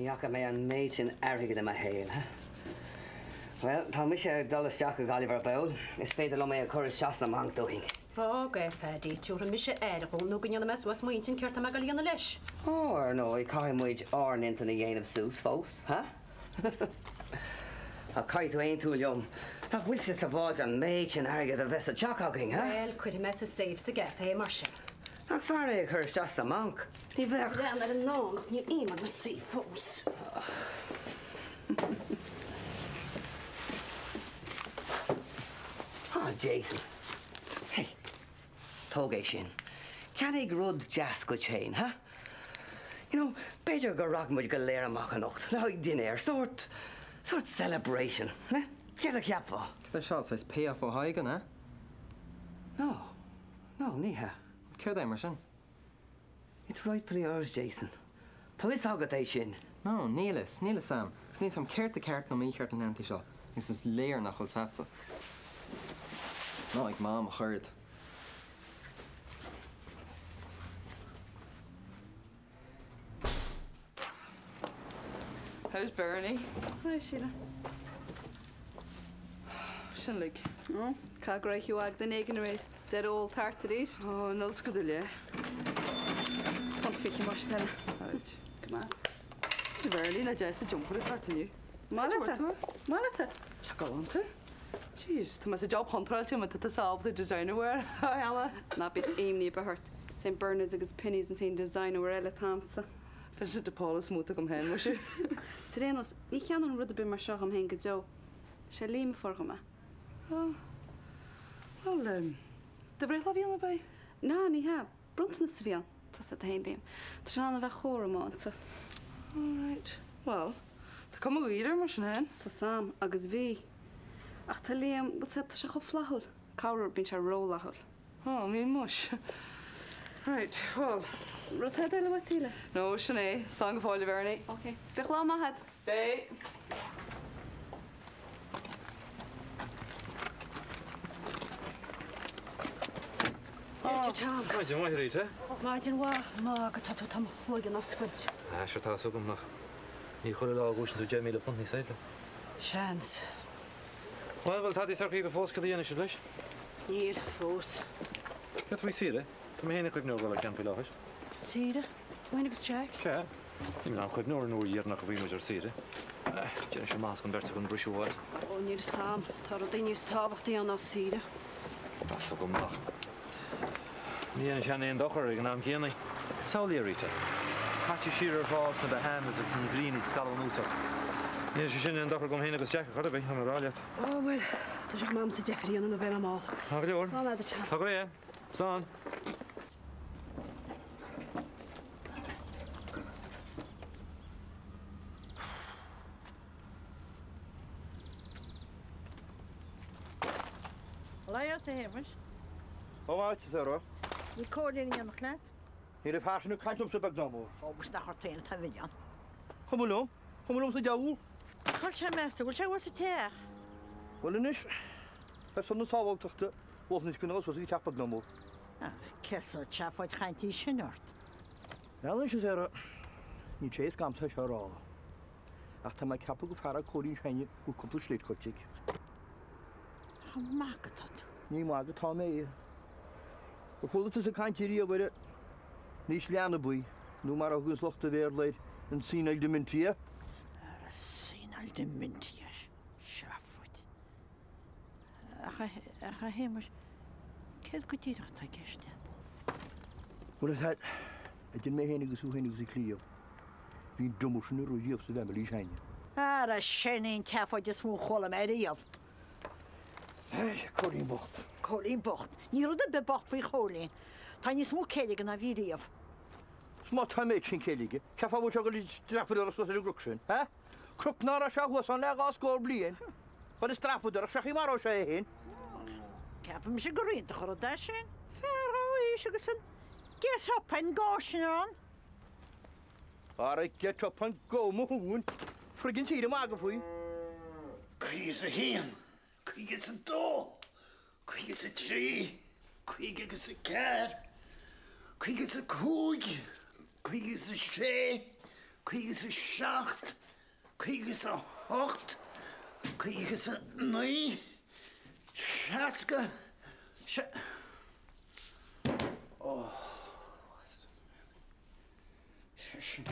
Ní fhaca mé an méid sin airgid i mo shaol, ha? Bhuel, tá mise ag dul isteach go Gaillimh ar ball. Is féidir liom é a chur isteach sa mbanc dúinn. Fág é, Phaddy. Tabharfaidh mise aire dhó nó go ndéanfaidh mé suas m'intinn céard tá mé ag dul a dhéanamh leis. Ó, ar ndóigh, caithfidh muid ár n-intinn a dhéanamh suas fós, ha? Ach caithfidh tú aontú liom nach bhfuil sé sabháilte an méid sin airgid a bheith sa teach againn, ha? Bhuel, cuirfidh mé sa safe sa gcaife é mar sin. Nach fearr é a chur isteach sa mbanc? Ní bheadh. Breathnaigh ar an am 's níl Éamonn ina suí fós. Ah, Jason. Hey, tóg é sin. Ceannaigh rud deas duit féin, ha? You know, b'fhéidir go rachaidh muid go léir amach anocht le haghaidh dinnéar, sórt, sórt celebration, eh? Céard a cheapfá? Cad é seo, saghas payoff ó Thadhg, an ea? No, no, ní hea. Céard é mar sin? It's rightfully ours, Jason. Tá fhios agat é sin. No, níl fhios, níl fhios a'm. Agus níl fhios a'm céard tá ceart nó mícheart ina theannta seo, agus is léir nach bhfuil fhios a'dsa. Ná ag Mam ach oiread. How's Bernie? Hi, Sheila. Sin uilig. Ó, caithfidh go raibh oíche mhaith ag duine éigin aréir. Deireadh óil thart arís. Ó, níl fhios agat a leith. Punt 20 más eile. Right. Go maith. Is Bernie nach deas an jumper atá ort inniu. Maith leat. Maith leat. Tá galánta. Jeez, tá mé sa job contráilte má tá tusa ábalta designer wear a dhéanamh. Ná bíodh imní ar bith ort. Is é Bernards agus Penneys an t-aon designer wear eile atá a'msa. Vincent de Paul is mó atá agam féin, muise. Is ar aon nós, ní cheannóinn rud ar bith mar seo dhom féin go deo. Is é Liam a fuair dhom é. Ó. Bhuel, em, do bhreithlá a bhí ann, ab ea? Ná, ní hea. Bronntanas a bhí ann. Tá 's agat féin, Liam. Tá sé in ann a bheith chomh rómánsach. All right. Bhuel, tá cuma dhaor air mar sin féin. Tá 's a'm, agus bhí. Ach tá Liam, bhfuil 's a'd, tá sé chomh flaithiúil. Corruair, bíonn sé rófhlaithiúil. Ó, an mbíonn muis. Right, bhuel. Raibh tada eile uait, Síle? No, sin é. Slán go fóill, a Bhernie. Ok. Bíodh lá maith a'd. Beidh. Dia duit, Tom. Maidin mhaith, Rita. Maidin mhaith, magadh atá tú, tá mo chloigeann á scoilt. Ah, sure tá 'fhios agam ach ní chuile lá a dhúisíonn tú £10,000 níos saibhre. Seans. Bhuel, bhfuil tadaí socraithe agaibh fós cad a dhéanfaidh sibh leis? Níl, fós. Céard faoi saoire? Tá mé féin ag cuimhneamh ar dhul ar ceann faoi láthair. Saoire? Tú féin agus Jack? Sea. Níl mé in ann cuimhneamh ar an uair dheireanach a bhí muid ar saoire. Déanfaidh sé maitheas don bheirt againn briseadh a fháil. Ó, níl 'fhios a'm. Tá rudaí níos tábhachtaí ann ná saoire. Tá 'fhios agam ach ní dhéanfaidh sé aon dochar ag an am céanna. Samhlaigh, a Rita. Caite siar ar thrá sna Bahamas agus an ghrian ag scalladh anuas ort. Ní dhéanfaidh sé sin aon dochar dom féin agus Jack a chor ar bith, tá mé ag rá leat. Ó, bhuel, tá sé chomh maith agamsa deifir a dhéanamh nó beidh mé mall. Tá go leor. Slán agat, a Tom. Tá go réidh. Slán. Lá ort, a Shéamais. Ó maith, a Sarah. Níl Cóilín in éineacht leat? Ní raibh fear sin ag caint liomsa beag ná mór. Ó, agus nach ort féin atá an milleán. Cuma liom, cuma liom sa diabhal. Cá bhfuil sé meas tú, bhfuil sé thuas sa teach? Bhuel anois, ar son na sábháilteachta, mholfainn duit gan a dhul suas ag an teach beag ná mór. Ara, cén sórt seafóid chainte í sin ort? Bhuel anois, a Sarah, níl sé éasca a'msa é seo a rá. Ach tá mé ag ceapadh gur fear é Cóilín s'againne go bhfuil cúpla slate caillte aige. Ach ag magadh atá tú. Ní ag magadh atá mé. Ar chuala tusa caint ariamh ar an aois leanabaí, nó mar a thuganns lucht an Bhéarla air, an senile dementia? Ara senile dementia, seafóid. Ach a Shéamais, céard go díreach atá i gceist agat? Bhuel, a idir mé féin agus thú féin agus an cliabh, bhí an diomú sin ag rith riamh sa bhfamily s'againne. Ara, sin í an tseafóid is mó a chuala mé riamh. Cóilín bocht. Cóilín bocht. Níl rud ar bith bocht faoi Chóilín. Tá níos mó céille aige ná bhí riamh. 'S má tá an méid sin céille aige, cén fáth a bhfuil sé ag dul ag dreapadóireacht suas ar an gcnoc sin, ha? Cnoc ná raibh sé thuas ann le 20 bliain. Dul ag dreapadóireacht, sé chaoi a maróidh sé é féin. Ceapaimse gur iontach an rud é sin. Fear dhá aois agus an get up and go sin ann. Ara get up and go mo thóin. Friggin tír ag magadh faoi. 51, 52, 53, 54, 55, 56. 57, 58, 59, 60, se. Ó. Sé sin.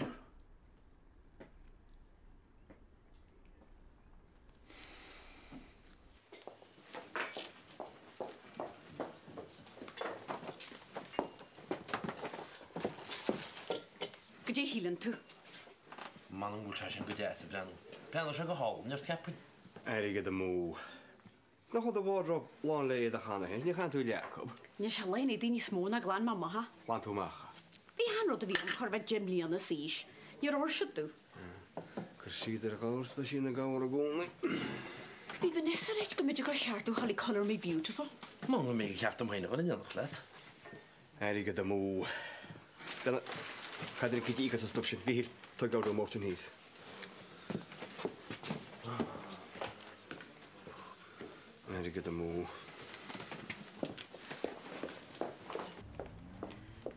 Goidé a shíleann tú? M'anam go bhfuil sé sin go deas ag breathnú. Breathnóidh sé go hálainn ort, cheapfainn. Airgead amú. Is nach bhfuil do wardrobe lán le éadach cheana féin, ní chaitheann tú leath acu. Níl sé lán éadaí níos mó ná ghlan mé amach é. Ghlan tú amach é. Bhí an rud a bhí agam chóir a bheith 10 mbliana is aois. Níor oir siad domh. Cuir siad ar ghabhar is beidh sí ina gabhar i gcónaí. Bhí Vanessa ag ráit go mb'fhéidir gur cheart domh a dhul ag Colour Me Beautiful. M'anam go mb'fhéidir gur cheart dom féin a dhul in éineacht leat. Airgead amú. Déanamh. Caithfidh duine eicínt íoc as an stuif sin. Mhíchíl, tóg leabhar dom sin thíos. Airgead amú.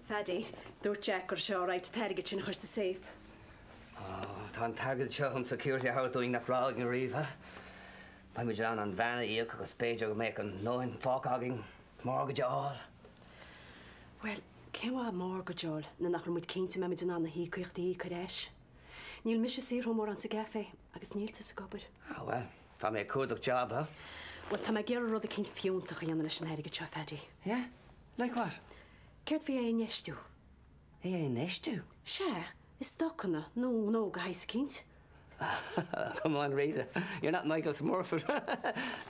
Phaddy, dúirt Jack go raibh sé alright an t-airgead sin a chur sa safe. Ó, tá an t-airgead seo chun security a thabhairt dúinn nach raibh againn riamh, ha? Beidh muid in ann an veain a íoc agus b'fhéidir go mbeadh a ndóthain fágtha againn mortgage a fháil. Bhuel, cén mhaith mortgage a fháil nuair nach bhfuil muid cinnte an mbeidh muid in ann na híocaíochtaí a íoc ar ais? Níl mise ag saothrú mórán sa gcaife agus níl tusa ag obair. Ah, bhuel, tá mé ag cuardach job, huh? Bhuel, tá mé ag iarraidh rud eicínt fiúntach a dhéanamh leis an airgead seo, Phaddy. Yeah? Like what? Céard faoi é a infheistiú? É a infheistiú? Sea, i stocanna nó gnó de shaghas eicínt. Come on, Rita, you're not Michael Smurfit.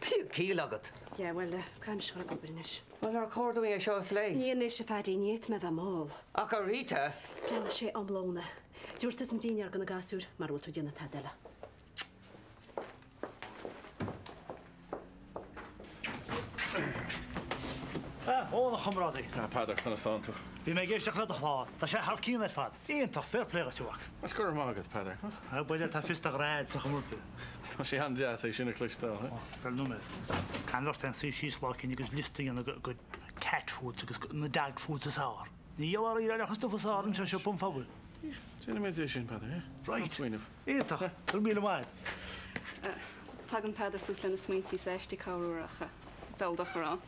Bíodh ciall agat. Yeah, bhuel, caithfidh mise a dhul ag obair anois. Bhuel, ar chóir dúinn é seo a phlé? Ní anois, a Phaddy, ní fhéadfaidh mé a bheith mall. Ach a Rita! Breathnaigh, sé am lóin é. Tabharfaidh tusa an dinnéar do na gasúir mara bhfuil tú ag déanamh tada eile. Ah, Eoin a chomrádaí. Ah, Peadar, conas tánn tú? Bhí mé ag éisteacht le do chlár. Tá sé thar cionn ar fad. Iontach, fair play dhuit, a mhac. Bhuel, go raibh maith agat, Peadar. Ah, buille, tá fios do ghrá a'd sa chomórtas. Tá sé an-deas é sin a chloisteáil. Ó, bhuel, nóiméad. Caithfidh ort féin suí síos lá eicínt agus liosta a dhéanamh de cat foods agus na dog foods is fearr. Ní gheobhaidh ar ach an stuif is fearr anseo i siopa an phobail. Déanfaimid é sin, Peadar, yeah? Right. Smaoineamh. Iontach. Go raibh míle maith agat. Tagann Peadar suas lena smaointí is aistí corruair ach diabhal dochar ann.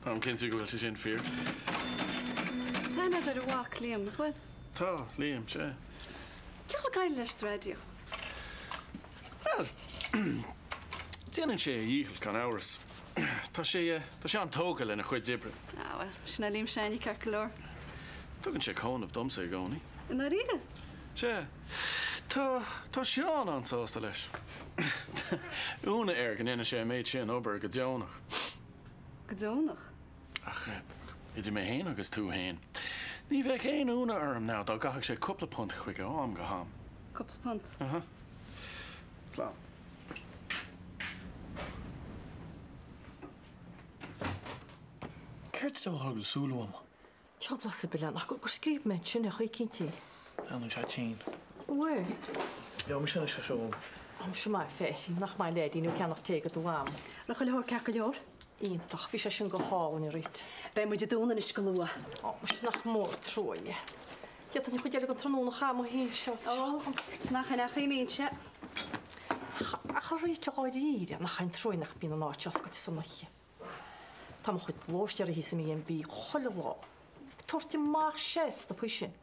Táim cinnte go bhfuil sé sin fíor. Tá aithne agat ar a mhac, Liam, nach bhfuil? Tá, Liam, sea. Cén chaoi ag éirí leis sa raidió? Bhuel, déanann sé a dhícheall, gan amhras. Tá sé, tá sé an-tógtha lena chuid oibre. Ah, bhuel, sin é Liam s'againne ceart go leor. Tugann sé cúnamh domsa i gcónaí. I ndáiríre? Sea. Tá, tá Seán an-sásta leis. Ionadh air go ndéanann sé an méid sin obair go deonach. Go deonach? Ach idir mé féin agus tú féin, ní bheadh aon ionadh orm now dá gcaithfeadh sé cúpla punt chuige ó am go ham. Cúpla punt? Aha. Slán. Céard sa diabhal a tharla súil uaim? Deabhal ar bith leat ach gur scríob mé ansin é choícint é. Breathnaíonn sé tinn. Bhuel. Gheobhaidh mise anois é seo uaim. Ó, sea, maith an fear, nach maith leaidí nó ceannach tae do do mham. Raibh chuile shórt ceart go leor? Iontach, bhí sé sin go hálainn, a Rita. Beidh muid ag dúnadh anois go luath. Ó, muise nach mór trua é. D'fhéadfainn an chuid eile den tráthnóna a chaitheamh amuigh anseo, tá sé Ó, 's nach in é a chuimíonn sé. Ach a Rita, dháiríre, nach é an trua nach mbíonn an áit oscailte san oíche. Tá mo chuid lóistéirí thíos i B&B chuile lá ag tabhairt amach seasta faoi sin.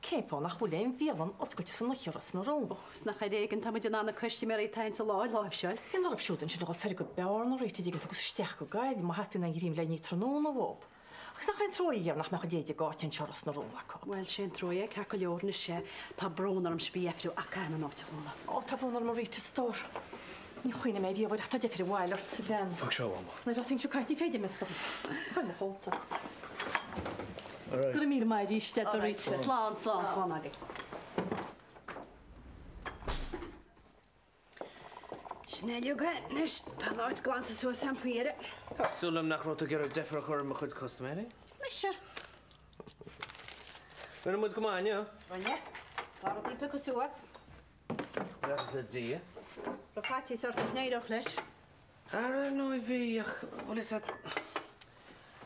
Cén fáth nach bhfuil aon bhialann oscailte san oíche i Ros na Rún? Is nach ar éigean tá muid in ann na custaiméirí atá againn sa lá a láimhseáil. Bíonn orthu siúd ansin a dhul soir go Bearna, a Rita, an dtuigeann tú, agus isteach go Gaillimh má theastaíonn aon ghreim le n-ithe tráthnóna uathu. Agus nach é an trua é nach mbeadh a leithéid d'áit anseo i Ros na Rún acu. Bhuel, sé an trua é, ceart go leor anois é. Tá brón orm cibé deifir ach caithfidh mé an áit a dhúnadh. Ó, tá brón orm a Rita, a stór. Ní chuimhneoidh mé riamh air ach tá deifir abhaile ort sa leanbh. Fág seo uaim. Nuair a thosaímse ag caint ní féidir liom stop. Cuir mo chóta. Go raibh míle maith arís a Rita. Slán, slán, slán agaibh. Sin é uilig é anois. Tá an áit glanta suas agam faoi dheireadh. Tá súil agam nach raibh tú ag iarraidh deifir a chur ar mo chuid custaiméirí. Mise? Rinne muid go maith inniu. Rinne. Tá rudaí pioctha suas. Buíochas le Dia. Raibh faitíos ort nach n-éireodh leis. Ara, ar ndóigh bhí, ach bhfuil fhios agat,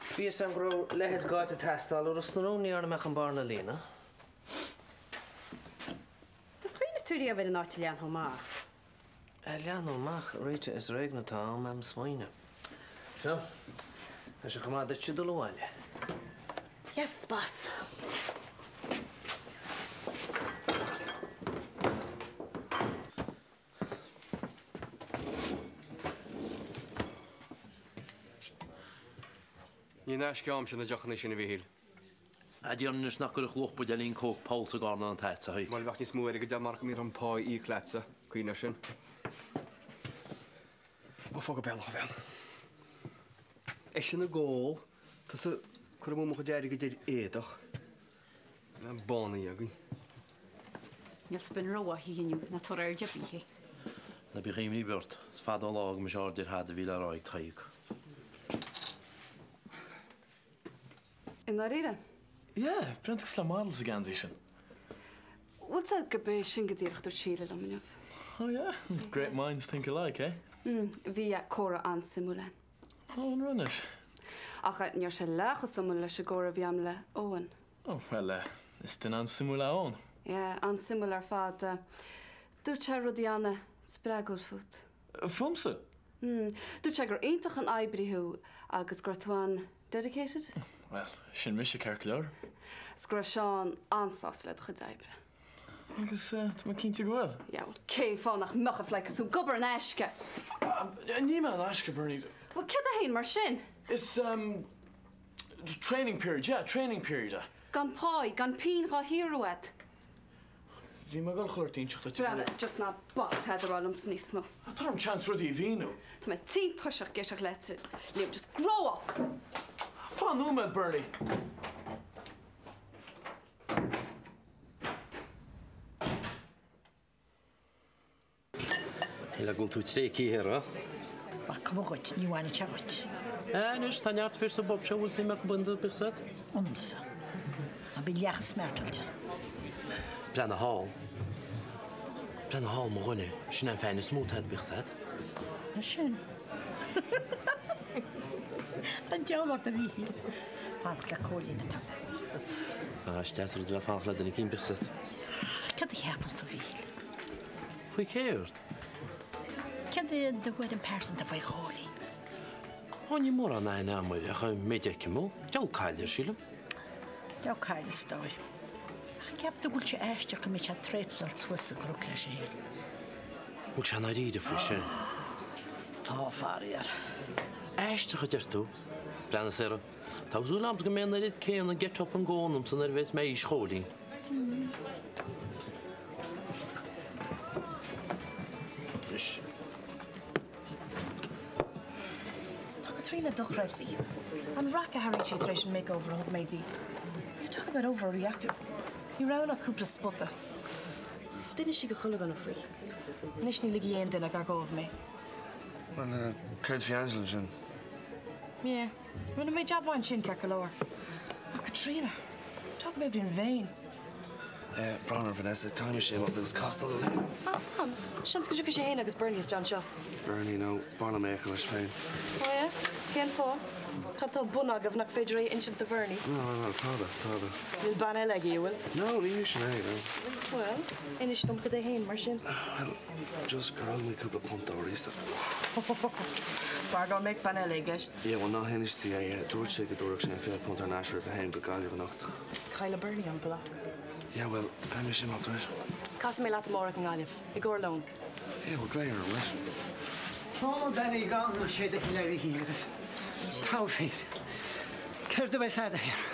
bhí fhios agam go raibh a leithéid d'áit ag teastáil i Ros na Rún, ní dhearna mé ach an bearna a líonadh. tú riamh ar an áit a leathnú amach? Leathnú amach, Rita, is ar éigean atá am a'm smaoineamh. So, tá sé chomh maith duitse dul abhaile. Yes, boss. Ní in aisce a'msa na deochanna sin a Mhíchíl. A déarfainn anois nach gcuirfeadh luach buidéilín Coke poll sa gcarn an t-ait a Bhuel, bheadh níos mó airgid agam marach go mbíonn orm pá a íoc leatsa, cuimhnigh air sin. Ó, fág go bealach a bhean. Eisean ag ól, tusa ag cur amú mo chuid airgid ar éadach. Bánaí againn. Níl spion rómhaith inniu, ná tabhair aird ar bith é. Ná bíodh imní ar bith ort, is fada an lá a thug mise aird ar thada a bhí le rá ag Tadhg. I ndáiríre? Yeah, breathnaíonn tú cosúil le model sa gheansaí sin. Bhfuil 's a'd gurb é sin go díreach a dúirt Síle liom inniu. Oh yeah? Great minds think alike, eh? Mm, bhí comhrá an-suimiúil a'inn. Oh, an raibh anois? Ach ní raibh sé leath chomh suimiúil leis an gcomhrá a bhí a'm le Eoin. Oh, well, is duine an-suimiúil é Eoin. Yeah, an-suimiúil ar fad. Dúirt sé rudaí an-spreagúil fút. Fúmsa? Mm, dúirt sé gur iontach an oibrí thú agus go raibh tú an-dedicated. Well, sin mise ceart go leor. 'S go raibh Seán an-sásta le do chuid oibre. Agus tá mé cinnte go bhfuil. Yeah, well, cén fáth nach mbeadh a phlaic is tú ag obair in aisce? Níl mé in aisce, Bernie. Well, céard é fhéin mar sin? Is training period, yeah, training period é. Gan pá, gan pingin dhá shaothrú a'd. Bhí mé ag dul a chur ort inseacht duit. Breathnaigh, just ná bac tada a rá liomsa níos mó. Tabhair dom chance rudaí a mhíniú. Tá mé tinn tuirseach ag éisteacht leat, Liam, just grow up! Fan nóiméad, Bernie. Shílfeá go bhfuil tú tréigthe, a? Ba cuma dhuit, ní bhainfidh sé dhuit. Anois, tá neart fir sa bpub seo a bhfuil suim acu ionat, bíodh 's a'd. Ionamsa. Ná bí leath chomh smeartáilte. Breathnaigh thall. Breathnaigh thall, mo dhuine. Sin é an fáinne is mó atá a'd, bíodh 's a'd. Mar sin. Tá an diabhal ort a Mhíchíl. Fanacht le Cóilín atá mé. Ah, is deas rud a bheith fanacht le duine eicínt, bíodh 's a'd. Céard a cheapanns tú, a Mhíchíl? Faoi céard? Céard é do thuairim pearsanta faoi Chóilín? Ó, níl mórán aithne agam air, ach an méid a fheicim dhó, diabhal caille air, sílim. Diabhal caille, is dóigh. Ach an gceapann tú go bhfuil sé aisteach go mbíonn sé ag tréapsáil suas an cnoc leis féin? Bhfuil sé i ndáiríre faoi sin? Tá, faraor. Aisteach, a deir tú? Breathnaigh, Sarah. Tá súil a'm go mbeidh an oiread céanna get up and go ionamsa nuair a bheas mé aois Chóilín. Anois. Tá Caitríona dochreidte. An raic a tharraing sí tar éis an makeover a thug mé di. You talk about overreacting. Ní raibh ann ach cúpla spota. D'inis sí do chuile dhuine faoi. Anois ní ligfidh aon duine gar dóibh mé. Bhuel, céard faoi Angela ansin? Yeah, rinne mé jab maith ansin ceart go leor. Ach Caitríona, talk about being vain. Eh, brón orm Vanessa, caithfidh mise imeacht agus castáil le Liam. Ah, fan. Seans go dtiocfaidh sé fhéin agus Bernie isteach anseo. Bernie, no, b'fhearr liom é a fheiceáil leis féin. Oh yeah? Cén fáth? Cad tá ar bun agaibh nach féidir é a insint do Bernie? No, no, no, tada, tada. Níl bean eile aige, an bhfuil? No, ní hé sin é, no. Bhuel, inis dom cad é fhéin, mar sin. Bhuel, just gur thóg mé cúpla punt ó iasacht. B'fhearr dá mbeadh bean eile i gceist. Yeah, bhuel, ná hinis di é. Dúirt sé go dtabharfadh sé an £20 thar n-ais roimh a théim go Gaillimh anocht. Cailleadh Bernie an block. Yeah, bhuel, caithfidh mise imeacht, right? Casfaidh mé leat amárach i nGaillimh, i gcomhair lóin. Yeah, bhuel, glaoigh orm, right? Tá mo bhean gan sé de le Mhichíl agus tabharfaidh. Céard a bheas a'd a Shara?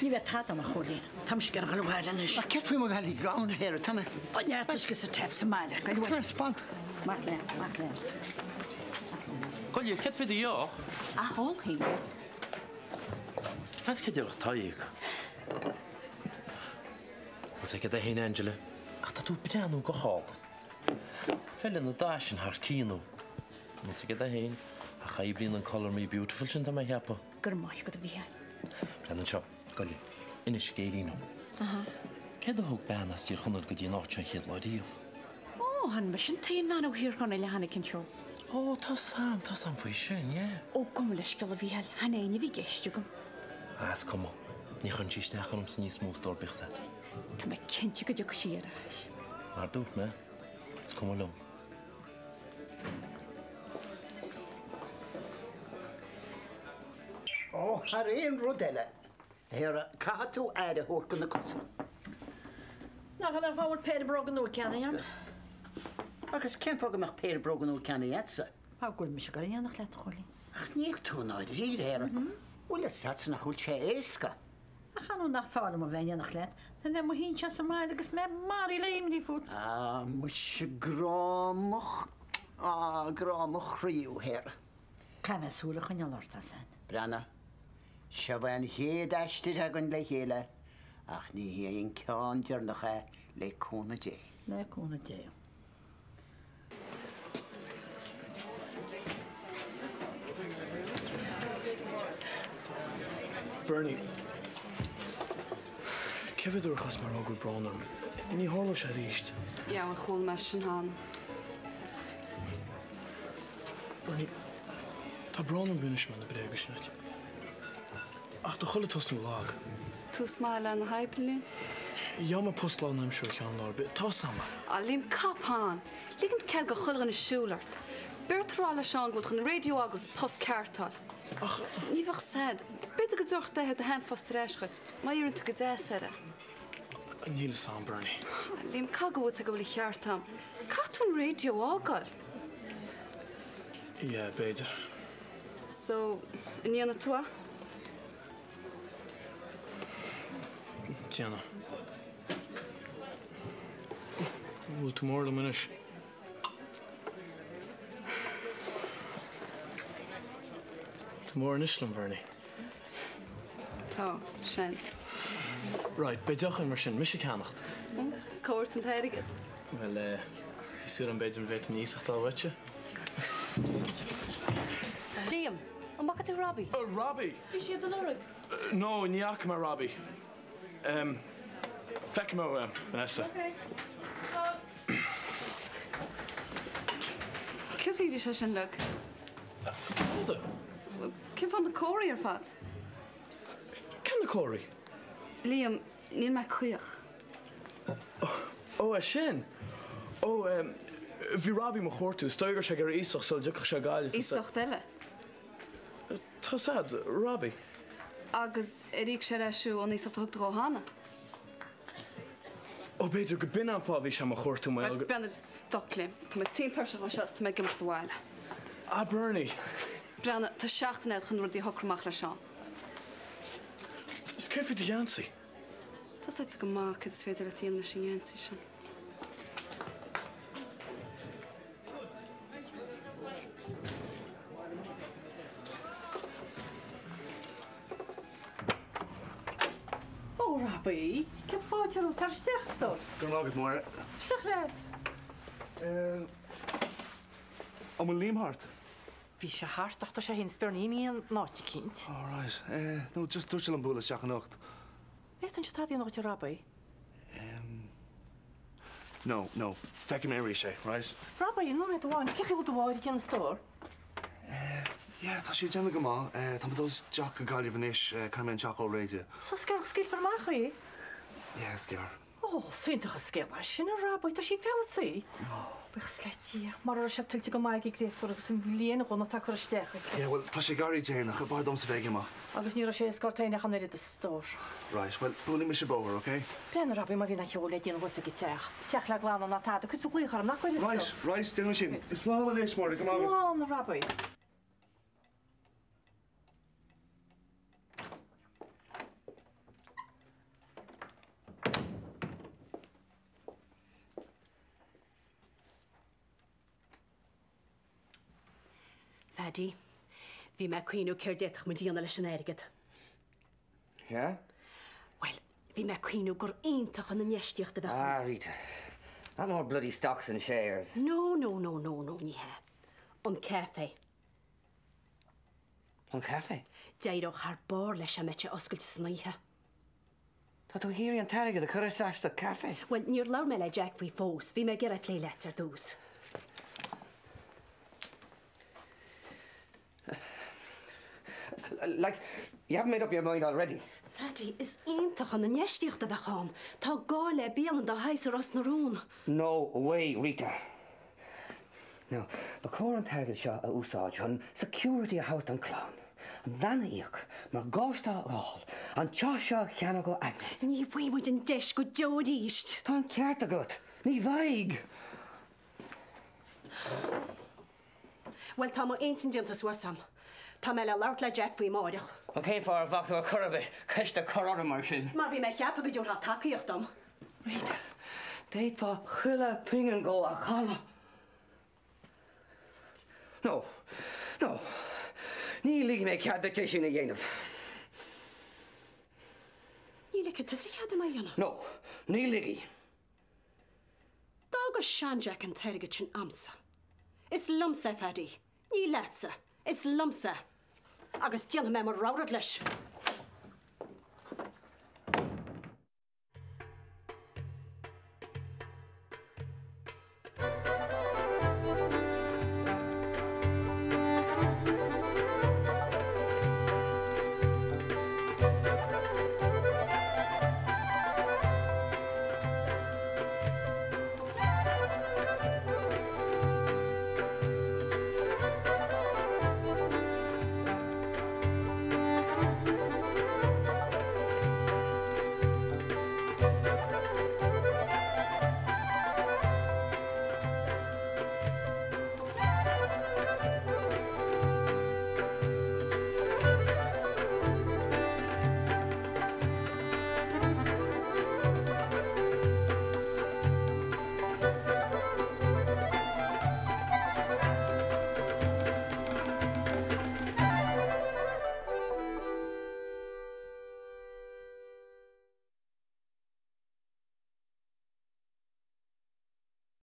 Ní bheidh tada agam a Chóilín. Tá mise ag iarraidh dul abhaile anois. Ach céard faoi mo bhealaí gann, a Shara? Tá mé. Tá neart uisce sa tap sa mbaile. Goil Tá mé spalptha. Amach leat, amach leat. Goile, céard faoi do dheoch? Ah, ólfaidh mé. Meas céard a déarfadh Tadhg? Is ag é féin Angela, ach tá tú ag breathnú go hálainn. Feileann an dath sin thar cionn thú. Is ag é féin, ach oibríonn an Colour Me Beautiful sin tá mé a cheapadh. Go raibh maith agat a Mhícheáil. Breathnaigh anseo, Goile, inis scéilín dom. Céard a thug bean as Tír Chonaill go dtí an áit seo an chéad lá riamh? Ó, chan mise an t-aon bhean ó Thír Chonaill a tháinig anseo. Ó, tá 's a'm, tá 's a'm faoi sin, yeah. Ó, gabh mo leithscéal a Mhícheáil, chan é a bhí i gceist agam. Ah, is cuma. Ní chuireann sí isteach ormsa níos mó, a stór, bíodh 's a'd. Tá mé cinnte go dtiocfaidh sí ar ais. Mar a dúirt mé, is cuma liom. Ó, thar aon rud eile, a Shéara, caithfidh tú aire a thabhairt do na cosa. Nach in é an fáth a bhfuil péire bróga nua ceannaithe agam? Agus cén fáth go mbeadh péire bróga nua ceannaithe agatsa? Mar go bhfuil mise ag dul in éineacht leat, a Chóilín. Ach níl tú i ndáiríre, a Shéara. Bhfuil fhios agatsa nach bhfuil sé éasca. Ach an nach fearr liom a bheith in éineacht leat ná a bheith i mo shuí anseo sa mbaile agus mé maraithe le imní fút. Á, muise, grá mo, á, grá mo chroí thú, a Shéara. Caithfidh mé súil a choinneáil ort as san. Breathnaigh, seo é an chéad aistear againn le chéile ach ní hé an ceann deireanach é, le cúnamh Dé. Le cúnamh Dé. Bernie, cé mhéad uair a chaithfeas mé a rá go bhfuil brón orm? Ní tharlóidh sé arís. Yeah, bhuel chuala mé sin cheana. Bernie, tá brón orm gur inis mé na bréaga sin duit. Ach tá chuile tosnú lag. Tús maith le na hoibre, Liam. Gheobhaidh mé post lánaimseartha ceann lá ar bith. Tá 'fhios a'm. Ah, Liam, cop on. Ligim cead go chuile dhuine siúl ort. Beidh ort a rá le Seán go bhfuil tú chun an raidió a fhágáil is post ceart a fháil. Ach. Ní bheadh sad. B'fhéidir go dtabharfadh d'athair do sheanphost ar ais dhuit, má iarrann tú go deas air é. Níl 'fhios a'm, Bernie. Ah, Liam, caithfidh go bhfuil 'fhios agat go bhfuil an cheart a'm. Caithfidh tú an raidió a fhágáil. Yeah, b'fhéidir. So, an ndéanfaidh tú é? Déanfaidh. Bhfuil tú mór liom anois? Tú mór anois liom, Bernie. Tá, seans. Right, beidh deoch againn mar sin, mise ag ceannacht. Is cá bhfuair tú an t-airgead? Bhuel, eh, bhí súil agam b'fhéidir an bhféadfainn iasacht a fháil uaitse. Liam, an bhfaca tú Robbie? Oh, Robbie! Bhí sé do lorg. No, ní fhaca mé Robbie. Em, feicfidh mé uaim, Vanessa. Ok. Slán. Cén chaoi a bhí sé sin lag? Cad? Cén fáth na comharthaí ar fad? Cén na comharthaí? Liam, níl mé caoch. Ó, é sin! Ó, em, bhí Robbie mo chuartú, is dóigh go raibh sé ag iarraidh iasacht sula dtiocfadh sé Gaillimh. Iasacht eile? Tá 'fhios a'd, Robbie. Agus ar íoc sé ar ais thú ón iasacht a thug tú dhó cheana? Ó, b'fhéidir go b'in an fáth a bhí sé mo chuartú, mar gheall go. Breathnaigh, stop, Liam. Tá mé tinn tuirseach dhó seo is tá mé ag imeacht abhaile. Ah, Bernie. Breathnaigh, tá seachtain a'd chun rudaí a shocrú amach le Seán. Is céard faoi do gheansaí? Tá 'fhios a'dsa go maith céard is féidir leat a dhéanamh leis an gheansaí sin. Ó, Robbie, céad fáilte romhat? Tar isteach, a stór. Go raibh maith agat, Máire. Isteach leat. An bhfuil Liam thart? Bhí sé thart ach tá sé féin is Bernie imithe in áit eicínt. All right. No, just dúirt sé liom bualadh isteach anocht. Bhféadfainnse tada a dhéanamh dhuit a Robbie? No, no, feicfidh mé arís é, right? Robbie, nóiméad amháin, cén chaoi a bhfuil do mháthair ag déanamh a stór? Yeah, tá sí ag déanamh go maith. Tá mé ag dul isteach go Gaillimh anois, caithfidh mé an teach a fháil réidh di. So is gearr go scaoilfear amach í? Yeah, is gearr. Ó, is iontach an scéal é sin, a Robbie, tá sí feabhsaithe. Buíochas le Dia, mura raibh sé tuillte go maith ag an gcréatúr agus an bhliain dhona atá curtha isteach aici. Yeah, bhuel, tá sé ag éirí déanach, b'fhearr domsa bheith ag imeacht. Agus ní raibh sé éasca ort féin ach an oiread, a stór. Right, bhuel, buailfidh mise bóthar, ok? Breathnaigh, Robbie, má bhíonn aon cheo le déanamh thuas ag an teach, teach le glanadh ná tada, cuir tú glaoch orm, nach gcuirfidh, a stór? Right, right, déanfaidh mé sin. Slán anois, Máire, go maith. Slán, a Robbie. Phaddy, bhí mé ag cuimhniú céard d'fhéadfadh muid a dhéanamh leis an airgead. Sea? Bhuel, bhí mé ag cuimhniú gur iontach an infheistíocht a bheadh ann. Ah, Rita. Not more bloody stocks and shares. No, no, no, no, no, ní hea. An caife. An caife? D'éireodh thar barr leis dá mbeadh sé oscailte san oíche. Tá tú ag iarraidh an t-airgead a chur isteach sa caife? Bhuel, níor labhair mé le Jack faoi fós. Bhí mé ag iarraidh plé leat ar dtús. Like, You haven't made up your mind already. Phaddy, is iontach an infheistíocht a bheadh ann. Tá gá le bialann dá shaghas i Ros na Rún. No way, Rita. Now, ba chóir an t-airgead seo a úsáid chun security a thabhairt don chlann, an bhean a íoc, morgáiste a fháil, an teach seo a cheannach ó Agnes. Ní bhfaighidh muid an deis go deo arís. Tá an ceart agat. Ní bhfaighidh. Bhuel, tá m'intinn déanta suas a'm. Tá mé le labhairt le Jack faoi amáireach. Bhuel, cén fáth ar bhac tú ar chor ar bith ceist a chur orm mar sin? Mar bhí mé a cheapadh go dtabharfá tacaíocht dom. Rita, d'fhéadfá chuile phingin dhó a chailleadh. No, no, ní ligfidh mé cead duit é sin a dhéanamh. Ní ligfidh tusa cead dom é a dhéanamh. No, ní ligfidh. D'fhága sean-Jack an t-airgead sin a'msa. Is liomsa é, Phaddy. Ní leatsa. Is liomsa é. Agus déanfaidh mé mo rogha rud leis.